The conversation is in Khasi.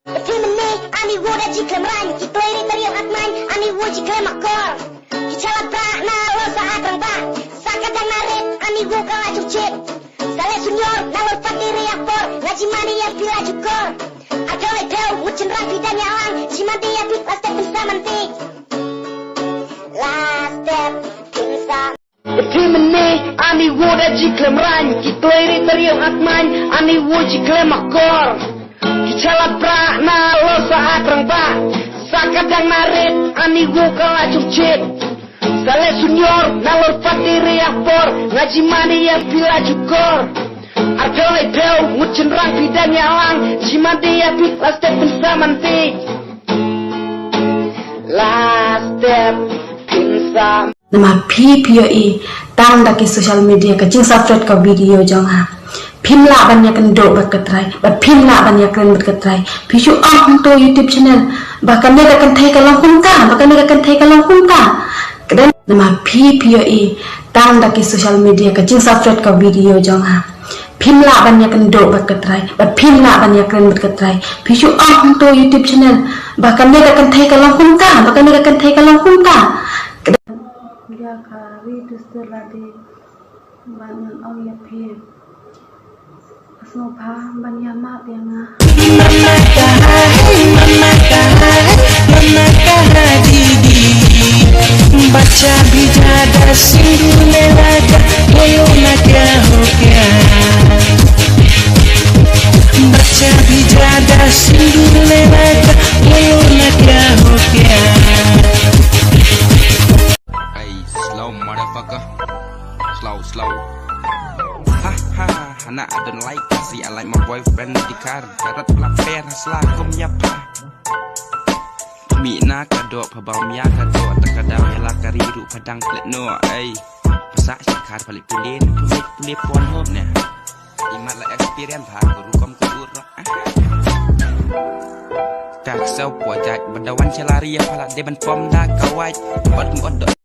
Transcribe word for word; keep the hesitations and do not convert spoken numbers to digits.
Phi mynne ani wu da ji khlem rang, ki kloi ri tariaw hat main ani wu ji khlem akor. Ki chala pra na lo sa at rang ba, sa ka dang na rit ani wu ka la juk chit. Sa le senior na lo pati ri akor, na ji mani ya phi la juk kor. Ar phew lai phew ngut chynrang phi dang ya lang, ji mani ya phi la step pynsa man phi. La step pynsa. Phi mynne ani wu da ji khlem rang, ki kloi ri tariaw hat main ani wu ji khlem akor. Ki chala pra na lo sa at rang ba, sa ka dang na rit ani wu ka la juk chit. Sa le senior na lo pati ri akor, na ji mani ya phi la juk kor. Ar phew lai phew ngut chynrang phi dang ya lang, ji mani ya phi la step pynsa man phi. La step pynsa. Namar phi phi ïohi tang da ki social media ka jingsubscribe ka video jong nga. Phim lah ban ïakynduh bad ka trai, bad phim lah ban ïakren bad ka trai. Phi shu ong hangto YouTube channel ba kane ka kynthei ka long kumta, ba kane ka kynthei ka long kumta. Ka dang namar phi phi ïohi tang da ki social media ka jingsubscribe ka video jong nga. Phim lah ban ïakynduh bad ka trai, bad phim lah ban ïakren bad ka trai. Phi shu ong hangto YouTube channel ba kane ka kynthei ka long kumta, ba kane ka kynthei ka long kumta. Ka dang ïa ka ri tu sdar lade ban ngan ong ïa phi. Sngewbha ban ïa map ïa nga. बच्चा भी ज्यादा सिंदूर में लगा, बोलो ना क्या हो गया। बच्चा भी ज्यादा सिंदूर में लगा, बोलो ना क्या हो गया। Hey, slow motherfucker. Slow, slow. Ha ha, Hana, I don't like. See, I like my boyfriend, the car. Karat la per hasla kum ya pa. Mi na ka do pa bam ya ka do ta ka daw ya la ka ri ru padang plet no, ay. Pasa shi kar palik pule, pule, pule pon hop ne. Imat la experience ha, ku rukom ku ur. Ka ksaw po jak, badawan chalari ya pala de ban pom da ka waj. Bad ngot do